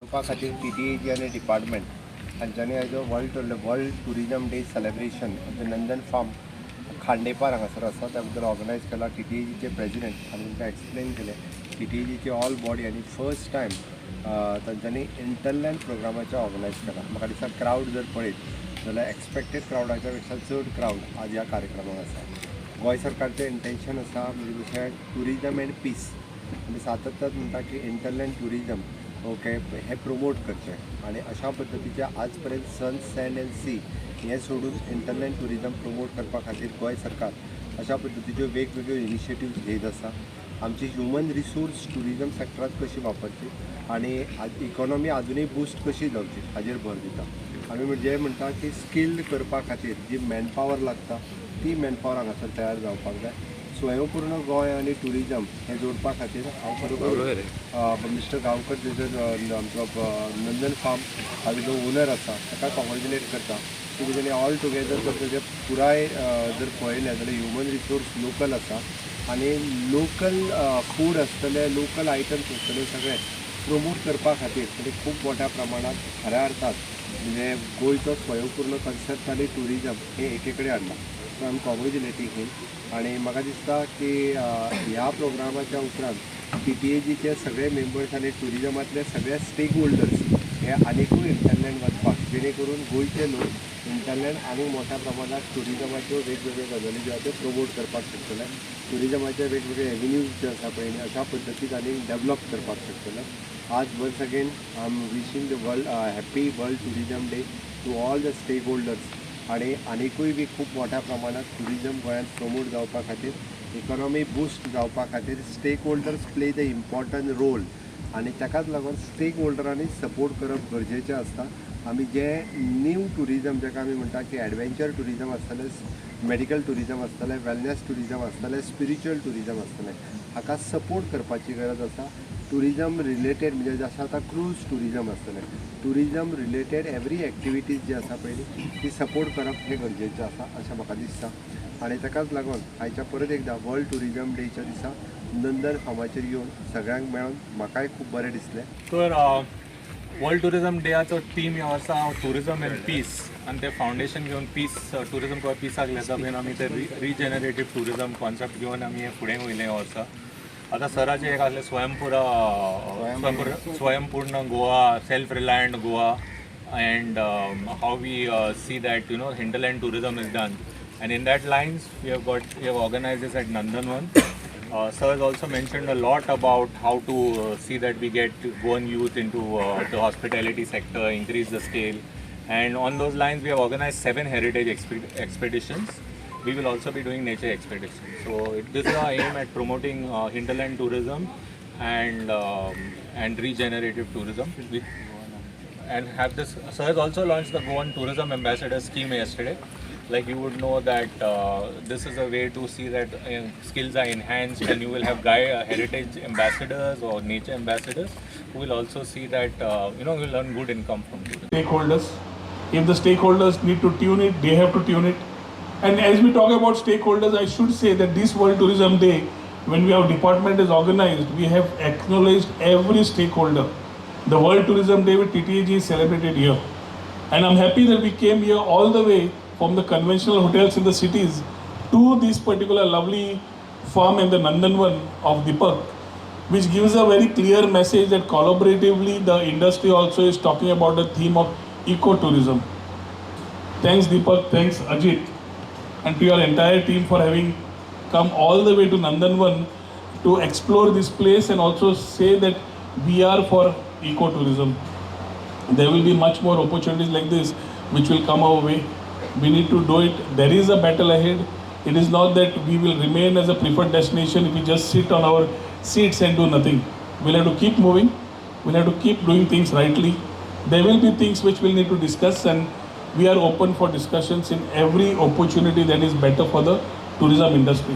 करपा खातीर टीटीएजी आनी डिपार्टमेंट हांच्यांनी आयज World Tourism Day celebration Nandan Farm, Khandepar हांगासर आसा, त्या बद्दल ऑर्गनायज केला. टीटीएजीचे प्रेजिडेंट आनी तांकां एक्सप्लेन केलें टीटीएजीची ऑल बॉडी आनी फर्स्ट टायम तांच्यांनी इंटरलँड प्रोग्रामाचें ऑर्गनायज केलां. म्हाका दिसता क्रावड जर पळयत जाल्यार एक्सपेक्टेड क्रावडाच्या पेक्षा चड क्रावड आज ह्या कार्यक्रमाक आसा. गोंय सरकारचें इंटेन्शन आसा म्हणजे कशें टुरिजम एंड पीस. आमी सातत्यान म्हणटा की इंटरलँड टुरिजम, ओके, हें प्रमोट करचें आनी अशा पद्दतीचें आज पर्यंत सन, सँड एंड सी हें सोडून इंटरलँड टुरिजम प्रमोट करपा खातीर गोंय सरकार अशा पद्दतीच्यो वेगवेगळ्यो इनिशिएटिव्ज घेत आसा. आमची ह्युमन रिसोर्स टुरिजम सॅक्टरांत कशी वापरची आनी इकॉनॉमी आजुनूय बुस्ट कशी जावची हाजेर भर दिता. आमी म्हणजे म्हणटा की स्किल्ड करपा खातीर जी मॅनपावर लागता ती मॅनपावर हांगासर तयार जावपाक जाय. स्वयंपूर्ण गोंय आनी टुरिजम हें जोडपा खातीर हांव खरोखर मिस्टर गांवकर, जो आमचो नंदन फार्म हाजो जो ओनर आसा, ताका कॉंग्रेच्युलेट करता की तेणी ऑल टुगेदर जर तेजें पुराय जर पळयलें जाल्यार ह्युमन रिसोर्स लोकल आसा आनी लोकल फूड आसतलें, लोकल आयटम्स आसतले, सगळें प्रमोट करपा खातीर तेणी खूब मोठ्या प्रमाणात खऱ्या अर्थान म्हणजे गोंयचो स्वयंपूर्ण कन्सेप्ट आनी टुरिजम हे एके कडेन हाडलां. So I am congratulating him. आनी म्हाका दिसता की ह्या प्रोग्रामाच्या उपरांत टीटीएजीचे सगळे मेंबर्स आनी टुरिजमांतले सगळे स्टेक होल्डर्स हे आनिकूय इंटरलँड वचपाक, जेणे करून गोंयचे लोक इंटरलँड आनी मोठ्या प्रमाणात टुरिजमाच्यो वेगवेगळ्यो गजाली ज्यो आसा त्यो प्रमोट करपाक शकतले, टुरिजमाचे वेगवेगळे एवेन्यूज जे आसा पळय न्ही, अशा पद्दतीन आनी डेवलप करपाक शकतले. आज once again I am wishing the world happy World Tourism Day to all the stakeholders. आनी आनिकूय बी खूब मोठ्या प्रमाणात टुरिजम गोंयांत प्रमोट जावपा खातीर, इकॉनॉमी बुस्ट जावपा खातीर stakeholders play the important role आनी ताकाच लागून स्टेक होल्डरांनी सपोर्ट करप गरजेचें आसता. आमी जे न्यू टुरिजम, जाका आमी म्हणटा की एडवेंचर टुरिजम आसतलें, मेडिकल टुरिजम आसतलें, वेलनेस टुरिजम आसतलें, स्पिरिच्युअल टुरिजम आसतलें, हाका सपोर्ट करपाची गरज आसा. टुरिजम रिलेटेड म्हणजे जशें आतां क्रूज टुरिजम आसतलें, टुरिजम रिलेटेड एवरी एक्टिविटीज जी आसा पळय ती सपोर्ट करप हें गरजेचें आसा अशें म्हाका दिसता. आनी ताकाच लागून आयच्या परत एकदां वर्ल्ड टुरिजम डेच्या दिसा नंदन फार्माचेर येवन सगळ्यांक मेळोन म्हाकाय खूब बरें दिसलें. तर वर्ल्ड टुरिझम डेयाचो थीम ह्या वर्सा टुरिझम एंड पीस आनी ते फावंडेशन घेवन पीस टुरिझम पळय पिसाक लेता बीन आमी ते रिजनरेटीव टुरिझम कॉन्सेप्ट घेवन आमी हे फुडें वयले ह्या वर्सा. आतां सराचें एक आसलें स्वयंपुरा स्वयंपूर्ण Goa, self reliant Goa, and how we see that hinterland tourism is done. And in that lines we have organized this at Nandanvan. Sir has also mentioned a lot about how to see that we get Goan youth into the hospitality sector, increase the scale, and on those lines we have organized seven heritage expeditions. We will also be doing nature expeditions. So this is our aim at promoting hinterland tourism and regenerative tourism. We and have this sir has also launched the Goan Tourism Ambassador Scheme yesterday. Like you would know that this is a way to see that skills are enhanced and you will have guide heritage ambassadors or nature ambassadors who will also see that will earn good income from tourism. Stakeholders. If the stakeholders need to tune it, they have to tune it. And as we talk about stakeholders, I should say that this World Tourism Day, when we our department is organized, we have acknowledged every stakeholder. The World Tourism Day with TTAG is celebrated here. And I'm happy that we came here all the way from the conventional hotels in the cities to this particular lovely farm in the Nandanvan of Deepak, which gives a very clear message that collaboratively the industry also is talking about the theme of ecotourism. Thanks, Deepak, thanks, Ajit, and to your entire team for having come all the way to Nandanvan to explore this place and also say that we are for ecotourism. There will be much more opportunities like this which will come our way. We need to do it. There is a battle ahead. It is not that we will remain as a preferred destination if we just sit on our seats and do nothing. We'll have to keep moving. We'll have to keep doing things rightly. There will be things which we'll need to discuss, and we are open for discussions in every opportunity that is better for the tourism industry.